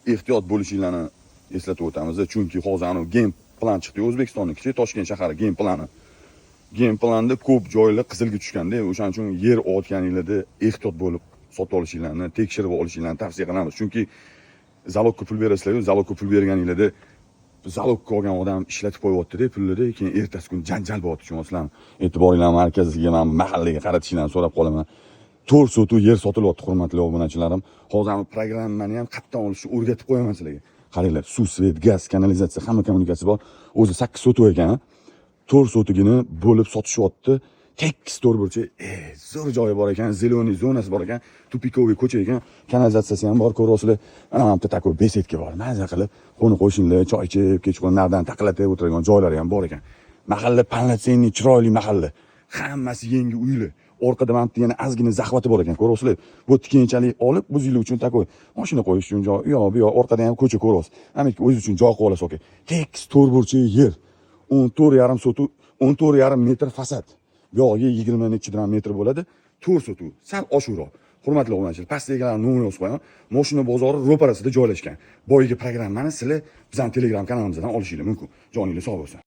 Ehtiyot bo'lishinglarni eslatib o'tamiz, chunki hozir anavi ген план chiqdi, O'zbekistonnikichi, Toshkent shahari ген plani. Ген planda ko'p joylar qizilga tushganda, o'shaning uchun yer olayotganinglarda ehtiyot bo'lib sotib olishinglarni, tekshirib olishinglarni tavsiya qilamiz. Chunki залог ka pul berasizlar, залог ka pul berganinglarda залог ka olgan odam ishlatib qo'yyaptida pulni, keyin ertasi kuni janjal bo'lyapti, tushunyapsizlarmi? E'tiboringlarni markaziga, mana bu mahallaga qaratishinglarni so'rab qolaman. 4 sotuv yer sotilyapti, hurmatli obunachilarim. Hozir ham programmani ham qayerdan olishni o'rgatib qo'yaman sizlarga. Qaranglar, suv, свет, gaz, kanalizatsiya, hamma kommunikatsiya bor. O'zi 8 sotuv ekan, 4 sotugini bo'lib sotishyapti. Tekis to'rtburchak, zo'r joyi bor ekan, зеленый zonasi bor ekan, тупиковый ko'cha ekan, kanalizatsiyasi ham bor, ko'ryapsizlar. Mana bu yerda такой беседка bor, maza qilib qo'ni qo'shnilar choy ichib, kechqurun nardan taqillatib o'tiradigan joylari ham bor ekan. Mahalla полноценный, chiroyli mahalla, hammasi yangi uylar. Orqada mana bu yerda yana ozgina захват i bor ekan, ko'ryapsizlar. Bu yerda keyinchalik olib, o'zinglar uchun такой mashina qo'yish uchun joy, u yoq bu yoq, orqada ham ko'cha, ko'ryapsiz. Mana bu yerga o'zingiz uchun joy qilib olasiz, aka. Tekis to'rtburchak yer, 14,5 sotuv, 14,5 metr fasad, bu yog'iga 20 nechidan metr bo'ladi, 4 sotuv, sal oshiqroq. Hurmatli obunachilar, pastdagilarni nomerini yozib qo'yaman. Moshina bozori ro'parasida joylashgan. Boyagi programmani sizlar bizani Telegram kanalimizdan olishinglar mumkin. Joninglar sog' bo'lsin.